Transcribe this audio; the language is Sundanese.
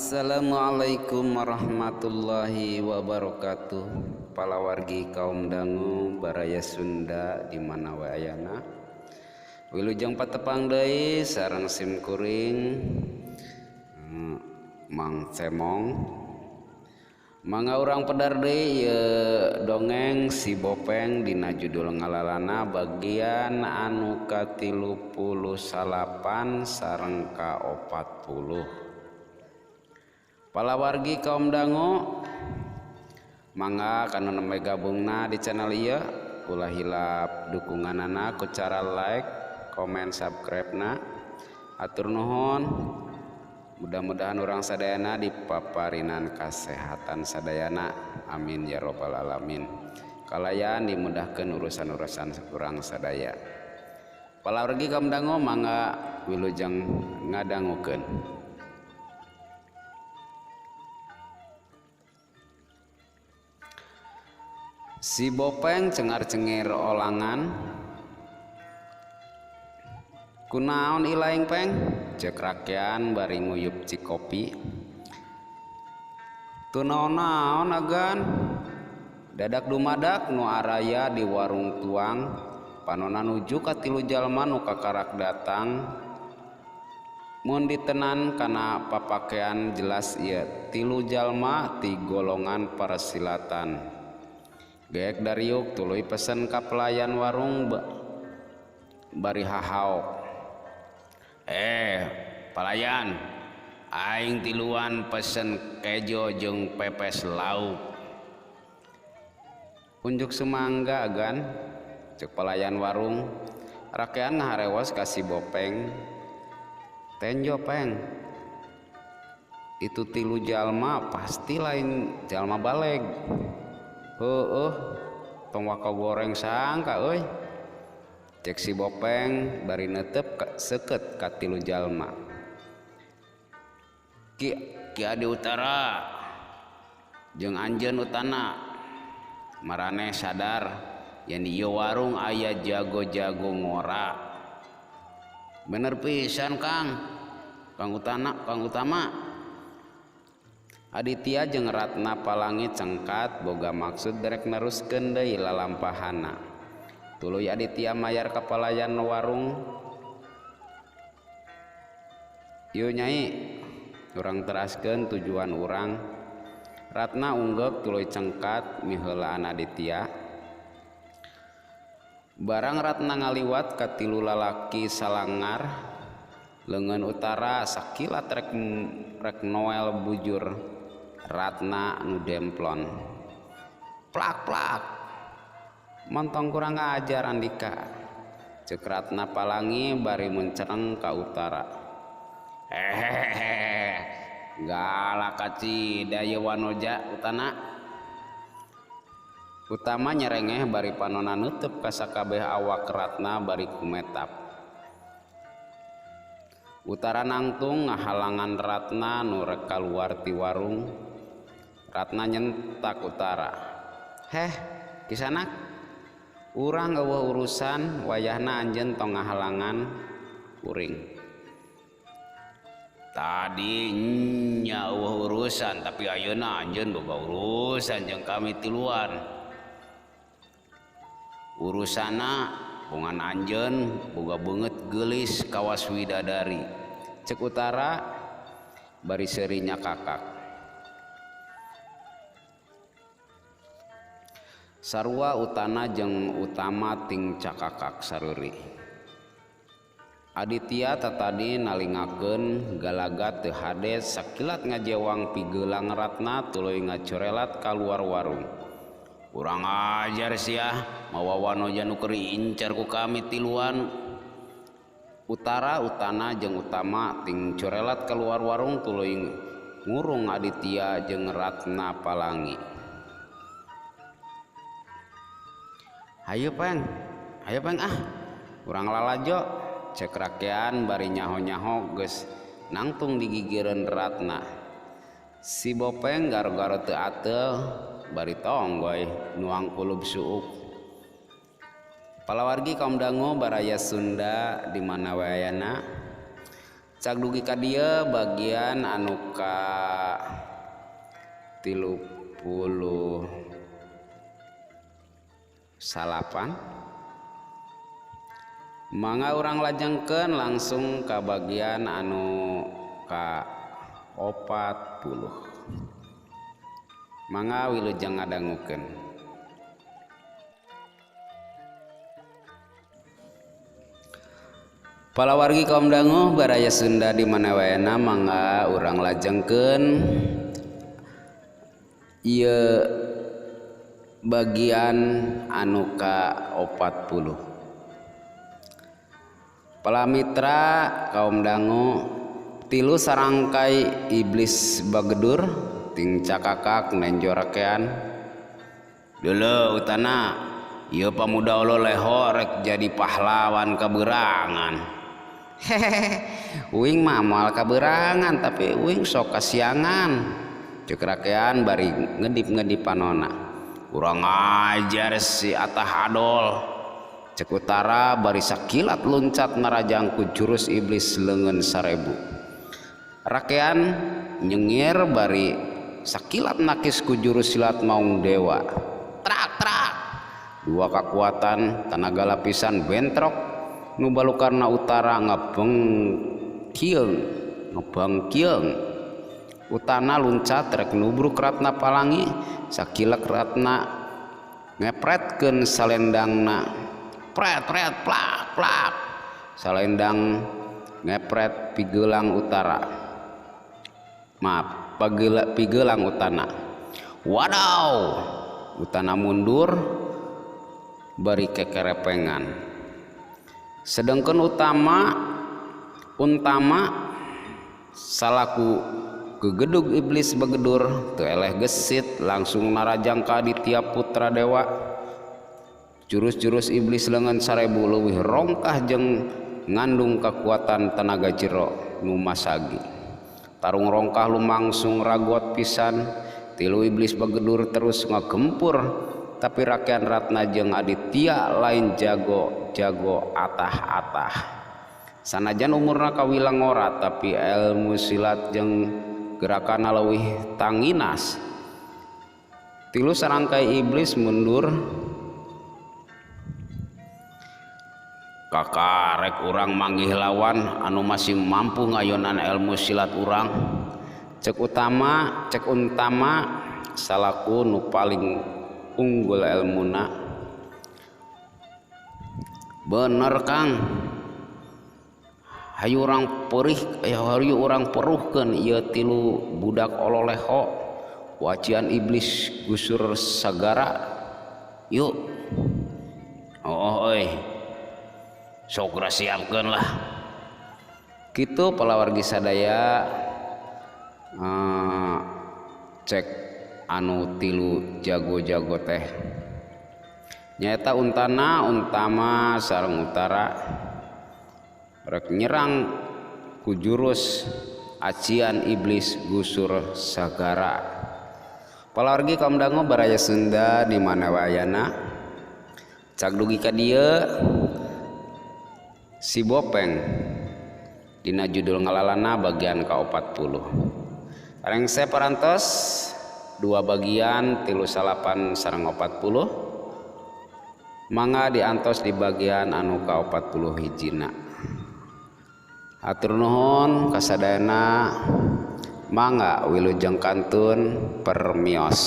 Assalamualaikum warahmatullahi wabarakatuh. Palawargi kaum dangu baraya Sunda di mana wae ayana. Wilujeng patepang deui sareng sim kuring Mang Cemong. Mangga urang pedar deui ieu dongeng Si Bopeng dina judul ngalalana bagian anu ka-39 sareng ka-40. Palawargi kaum dangu mangga kanu nembe gabungna di channel ieu ulah hilap dukunganana ku cara like, komen, subscribe na. Atur nuhun. Mudah-mudahan urang sadayana dipaparinan kasehatan sadayana. Amin ya robbal alamin. Kalayan dimudahkeun urusan-urusan urang sadaya. Palawargi kaum dangu mangga wilujeng ngadangukeun. Si Bopeng cengar-cengir olangan. Kunaon ilaing peng? Cek rakyat bari nguyup cikopi. Teu naon-naon agan. Dadak dumadak nu araya di warung tuang. Panona nuju ka tilu jalma nu kakarak datang. Mun ditenan kana papakean jelas ieu tilu jalma ti golongan persilatan. Geek dariuk tuluy pesen ka pelayan warung bari hahaok. Pelayan, aing tiluan pesen kejo jeung pepes lauk. Unjuk semangga agan, cek pelayan warung. Rakean ngaharewos ka Si Bopeng. Tenjo peng, itu tilu jalma pasti lain jalma baleg. Heueuh, tong waka goreng sangka euy. Cek Si Bopeng bari netep seukeut ka tilu jalma. Ki Adi Utara jeung anjeun Utana maraneh sadar yen di ieu warung aya jago-jago ngora. Bener pisan Kang. Kang Utana, Kang Utama. Aditya jeung Ratna Palangi cengkat boga maksud derek neruskeun deui lalampahana. Tuluy Aditya mayar ka pelayan warung. Ieu nyai, urang teraskeun tujuan urang. Ratna unggeuk tuluy cengkat miheulaan Aditya. Barang Ratna ngaliwat ka tilu lalaki salangar leungeun utara sakilat rek noel bujur Ratna nu demplon. Plak plak. Montong kurang ajar Andika. Cek Ratna Palangi bari mencereng ka utara. Hehehe. Galak kacida ieu wanoja Utana. Utama nyerengeh bari panona nutup ka sakabeh awak Ratna bari kumetap. Utara nangtung ngahalangan Ratna nu rek kaluar ti warung. Ratna nyentak Utara. Heh, kisanak. Urang eueuh urusan wayahna anjeun tong ngahalangan kuring. Tadi nya eueuh urusan tapi ayeuna anjeun boga urusan jeung kami tiluan. Urusana bongan anjeun boga beungeut geulis kawas widadari. Cek Utara bari seuri nyakakak. Sarua Utana jeung Utama ting cakakak sareuri. Aditya tatadi nalingakeun galaga teu hade sakilat ngajewang pigeulang Ratna tuluy ngacorelat kaluar warung. Urang ajar sia, mawa wanoja nu keur incar ku kami tiluan. Utara Utana jeung Utama ting corelat kaluar warung tuluy ngurung Aditya jeung Ratna Palangi. Hayu peng ah, urang lalajo. Cek rakean bari nyaho-nyaho geus nangtung digigireun Ratna. Si Bopeng garo-garo teu ateul bari tonggoy nuang kulub suuk. Palawargi kaum dangu baraya Sunda di mana wae ayana. Cag dugi ka dieu bagian anu ka 39. Mangga urang lajengkeun langsung ka bagian anu ka 40. Mangga wilujeng ngadangukeun. Palawargi kaum dangu baraya Sunda di mana waena, mangga urang lajengkeun ieu bagian anu ka 40. Palamitra kaum dangu tilu sarangkai iblis bagedur ting cakakak nenjo rakean. Deuleu utana ieu pamuda olo leho rek jadi pahlawan kaberangan. Hehehe, uing mah moal kaberangan tapi uing sok kasiangan. Ceuk rakean bari ngedip-ngedip panona. Kurang ajar si Atah Adol. Cek utara bari sakilat loncat narajang ku jurus iblis leungeun 1000. Rakean nyengir bari sakilat nakis ku jurus silat maung dewa. Trak trak. Dua kekuatan tenaga lapisan bentrok nu balukarna utara ngebangkieng. Utana luncat rek nubruk Ratna Palangi, sakilek Ratna ngepretkeun salendangna. Pret pret plak plak. Salendang ngepret pigelang utara. Maaf, pigelang utana. Wadaw, utana mundur bari kekerepengan. Sedangkan untama salaku gegedug iblis bagedur teu eleh gesit langsung narajang ka Aditya Putra Dewa. Jurus-jurus iblis leungeun 1000 leuwih rongkah jeung ngandung kekuatan tenaga jero nu masagi. Tarung rongkah lumangsung ragot pisan, tilu iblis bagedur terus ngagempur, tapi rakyat Ratna jeung Aditya lain jago-jago atah-atah. Sanajan umurna kawilang ngora tapi ilmu silat jeung gerakan leuwih tanginas. Tilu sarangkai iblis mundur. Kakarek urang manggih lawan anu masih mampu ngayonan ilmu silat urang. Cek untama salaku nu paling unggul ilmuna. Bener Kang, hayu urang perih, hayu urang peruhkeun ieu tilu budak ololeho wacian iblis gusur sagara. Yuk. Oh euy. Sok siapkeun lah. Kitu palawargi sadaya cek anu tilu jago-jago teh. Nyaeta untana, untama sareng utara rek nyerang ku jurus acian iblis gusur sagara. Palawargi kaum dangu baraya Sunda di mana wayana. Cag dugi ka dieu si Bopeng dina judul ngalalana bagian ka-40. Rengse parantos dua bagian 39 sareng 40. Mangga diantos di bagian anu ka-40 hijina. Hatur nuhun kasadayana, mangga wilujeng kantun permios.